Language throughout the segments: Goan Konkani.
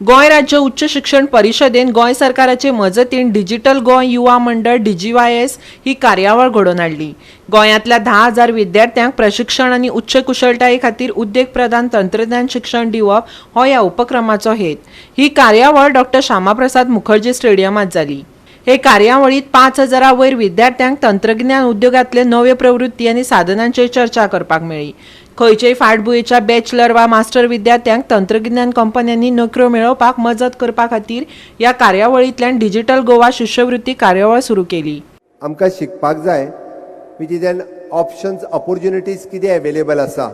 गोंय राज्य उच्च शिक्षण परिशदेन गोंय सरकाराचे मजतीन डिजिटल गोंय युवा मंडळ डीजीवायएस ही कार्यावळ घडोवन हाडली. गोंयांतल्या 10,000 विद्यार्थ्यांक प्रशिक्षण आनी उच्च कुशळटाये खातीर उद्देग प्रधान तंत्रज्ञान शिक्षण दिवप हो ह्या उपक्रमाचो हेत. ही कार्यावळ डॉक्टर श्यामाप्रसाद मुखर्जी स्टेडियमात जाली. हे कार्यावळीत 5,000 वयर विद्यार्थ्यांक तंत्रज्ञान उद्योगांतले नव्यो प्रवृत्ती आनी साधनांचेर चर्चा करपाक मेळ्ळी. खंयचेय फाटभुंयेच्या बॅचलर वा मास्टर विद्यार्थ्यांक तंत्रगिन्यान कंपन्यांनी नोकऱ्यो मेळोवपाक मजत करपा खातीर ह्या कार्यावळींतल्यान डिजिटल गोवा शिश्यवृत्ती कार्यावळ सुरू केली. आमकां शिकपाक जाय, which is an options, opportunities कितें एवेलेबल आसा.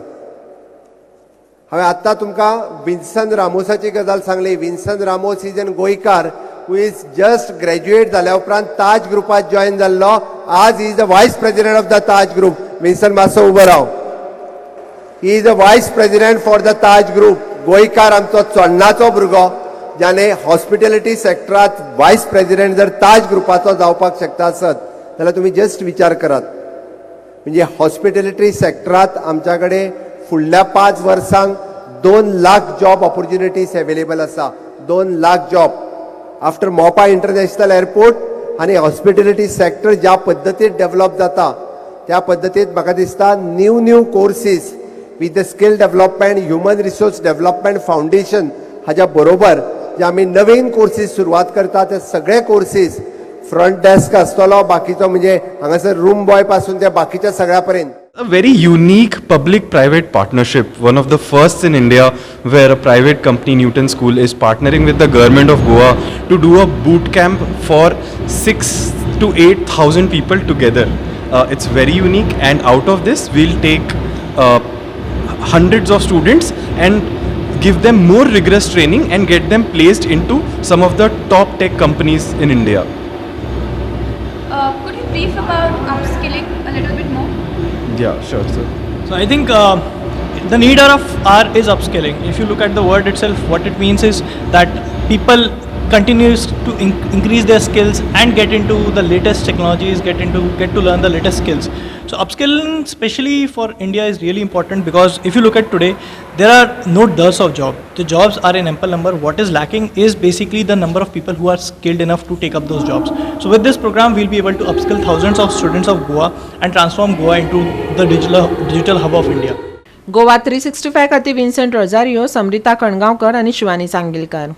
हांवें आत्तां तुमकां विन्सन रामोसाची गजाल सांगली. Vinson Ramos is an गोंयकार who is just graduate जाल्या उपरांत ताज ग्रुपात जॉयन जाल्लो. आज is the vice president of the Taj Group. Vinson, मातसो उबो राव. He is the vice president for the Taj Group. गोंयकार, आमचो चोडणाचो भुरगो, ज्याने हॉस्पिटॅलिटी सेक्टरात वायस प्रेसिडेंट जर ताज ग्रुपाचो जावपाक शकता आसत जाल्यार तुमी जस्ट विचार करात. म्हणजे हॉस्पिटॅलिटी सेक्टरात आमच्या कडेन फुडल्या 5 वर्सांक 2 लाख जॉब ऑपॉर्च्युनिटीज अवेलेबल आसा. 2 lakh job after Mopa international airport. आनी हॉस्पिटॅलिटी सेक्टर ज्या पद्दतीन डेव्हलप जाता, त्या पद्दतीत म्हाका दिसता new new courses with the skill development, human resource development foundation हाज्या बरोबर जे आमी नवीन कोर्सीस सुरवात करता, ते सगळे कोर्सीस, फ्रंट डेस्क आसतलो, बाकीचो म्हणजे हांगासर रूम बॉय पासून ते बाकीच्या सगळ्या पर्यंत. A very unique public private partnership, one of the first in India, where a private company, Newton School, is partnering with the government of Goa to do a boot camp for 6 to 8,000 people together. It's very unique, and out of this, we'll take hundreds of students and give them more rigorous training and get them placed into some of the top tech companies in India. Could you brief about upskilling a little bit more? Yeah, sure, sir. So I think the need of hour is upskilling. If you look at the word itself, what it means is that people continues to increase their skills and get into the latest technologies, get to learn the latest skills. So upskilling, especially for India, is really important because if you look at today, there are no dearth of job. The jobs are in ample number. What is lacking is basically the number of people who are skilled enough to take up those jobs. So with this program, we'll be able to upskill thousands of students of Goa and transform Goa into the digital hub of India. Goa 365 खातीर विन्सेंट रोजारियो, समृता कणगांवकर आनी शिवानी सांगीलकर.